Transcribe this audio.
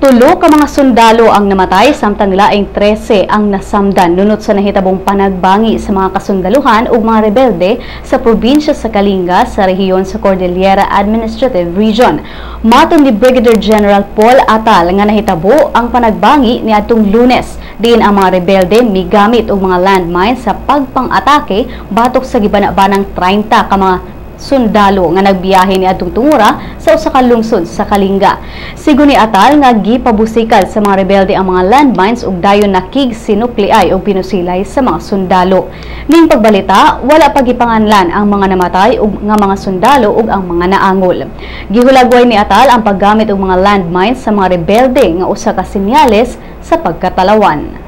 Tulo ka mga sundalo ang namatay samtang laing 13 ang nasamdan nunot sa nahitabong panagbangi sa mga kasundaluhan ug mga rebelde sa probinsya sa Kalinga sa rehiyon sa Cordillera Administrative Region. Matod ni Brigadier General Paul Atal nga nahitabo ang panagbangi niadtong Lunes, diin ang mga rebelde migamit og mga landmines sa pagpang-atake batok sa gibana-banang 30 ka mga sundalo nga nagbiyahe ni adtong tungura sa usa ka lungsod sa Kalinga. Sigon ni Atal nga gipabusikal sa mga rebelde ang mga landmines ug dayon nakig sinukliay og pinusilay sa mga sundalo. Ning pagbalita, wala pa gipanganlan ang mga namatay ug nga mga sundalo ug ang mga naangol. Gihulagway ni Atal ang paggamit og mga landmines sa mga rebelde nga usa ka senyales sa pagkatalawan.